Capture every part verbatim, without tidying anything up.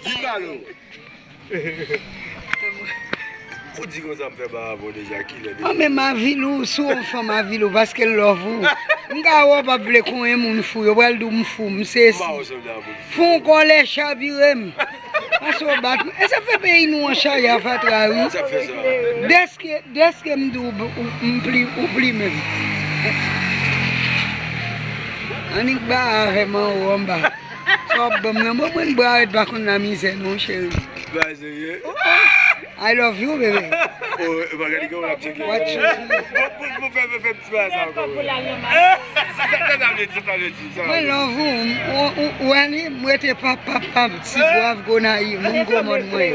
Vin pale w. Ou di konsa m fè pa avè w deja, kilè deja? An, men m avili w, si w yon fanm avili w, paske l love ou. M ka wè w p ap vle konyen moun fou, yo pral di w m fou, m sesi. M pa wè w sanble a moun fou. Fon kòlè chavire m. Pase w bat mwen. E sa fè peyi nou an chaje a fatra, wi. Sa fè sa. Dèske, dèske m di w, ou, m pli, ou plimen m. Annik ba avè m anwo anba. Sa w ap ban m nan, mwen, mwen bra rèd pa konn la mizè non, cheri. Ba serye. I love you, baby. Oh, e pa gade kòman l ap tcheke. What you do? Bon, bon, bon, fè, fè, fè m ti bagay sa ankò, wi. Sa, sa, sa vle di, sa, sa vle di, sa vle di. Mwen love ou, ou, ou, ou wè li, m rete pap, pap, pap, ti gwav, gonayiv, moun gwo mòn mwen.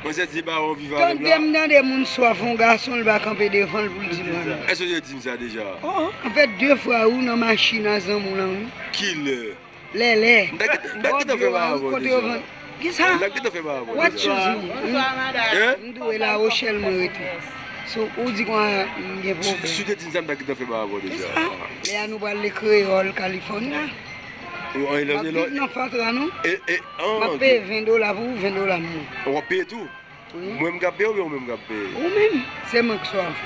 Mwen se di ba ou viva menm la. Tande m, tande moun swaf, yon gason, l pa kanpe devan l pou l di mwen. Èske w te di m sa deja? Oh, an fèt, de fwa, ou nan machin a zanmi w lan, wi. Kilè? Lèlè. M ta gentan, m ta gentan fè bagay avè w deja. Kisa? M ta gentan fè bagay avè w deja. What you do? Hein? M dwe La Rochelle mwen rete. So, ou di kwa m gen pwoblèm. Si w te di m sa, m ta gentan fè bagay avè w deja. Kisa? Lè a nou pral le kreyòl Kalifòni a. M ap viv nan fatra, non. E, e, an, ok. M ap peye ven dola pou ou, ven dola pou mwen. W ap peye tou? Wi. Mwen m k ap peye oubyen ou menm k ap peye? Ou menm, se mwen k swaf.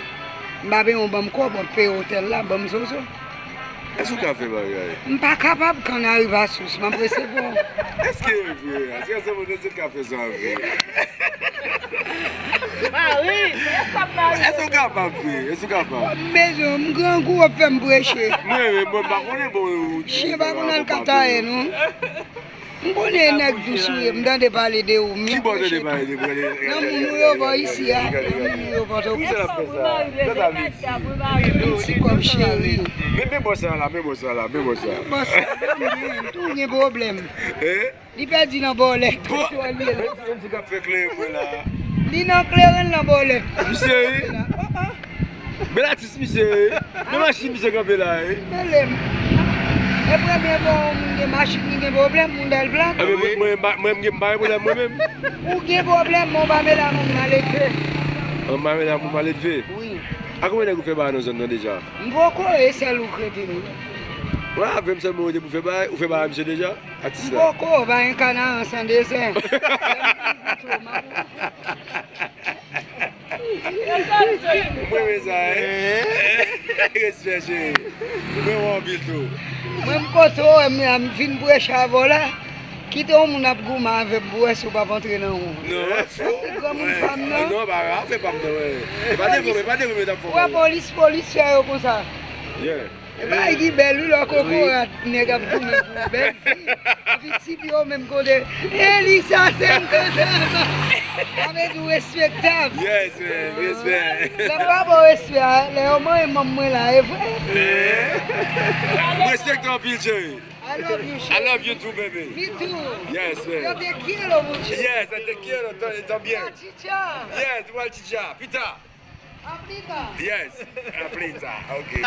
M pa benyen w ban m kòb, w ap peye otèl la, ban m zozo. Èske w ka fè bagay? M pa kapab, kanari pa sous, m ap resevwa w. Èske e vre? Èske se moun èske w ka fè sa vre? Mari, èske w kapab vre? Èske w kapab? M bezwen w, m grangou, w ap fè m preche. Mwen, mwen, mwen pa konnen bon. Chen pa konn al kataye, non. M konnen e nèg dous ou ye, m tande pale de ou, m preche tou. Ki bò w tande pale de mwen? Nan moun ou yo bò isi a, nan moun ou yo Pòtoprens. Pou sa l ap fè sa? Sa sa vle di? Ti kòb cheri. Men, men bò sa la, men bò sa la, men bò sa. Bò sa, m tou gen pwoblèm. Eh? Li pèdi nan bòlèt. Bon. Kote w al ye la? Menm si, menm si k ap fè kleren mwen la. Li nan kleren l nan bòlèt. Misye, wi. Oh, oh. Bèl atis misye, wi. Men machin misye kanpe la, wi. Mele m. E premye fwa yon moun gen machin, li gen pwoblèm, moun dèl plat. A, men mwen, mwen, mwen, mwen, m pa gen pwoblèm mwen menm. Ou gen pwoblèm, men w pa mele a moun maledve. An, m pa mele a moun maledve? Wi. A konbyen nèg ou fè bagay nan zòn nan deja? M poko, e sèl ou k rete, wi. Wè, avè m sèlman ou rete pou fè bagay, ou fè bagay a misye deja? Atis la. M poko, pa gen kanaran san dezen. Mwen renmen sa, hein? Respè, cheri. Mwen wè w anpil tou. Mwen m kote w, m, m vin preche avè w la. Kite yon moun ap goumen avè m pou wè si w p ap antre nan won. Non, fò. Granmoun pa m nan. Non, pa, pa fè pa m nan, wè. E pa devan, e pa devan, men t ap fò. Wè polis, polis fè yo konsa. Yeah. E bagay ki bèl wi, lè w kokorat nèg ap goumen pou bèl fi. Epi ti fi yo menm kote, Elisa Sentezèm. Sa vle di w respektab. Yes, man, respè. Lè m pa ba w respè a, lè yo manyen manm mwen la, e vre. M respekte w anpil, cheri. I love you, cheri. I love you too, baby. Me too. Yes, man. Yo te quiero mucho. Yes, I te quiero ta-, también. Chicha. Yes, igual chicha. Pita. Yes, a plenty. Ok.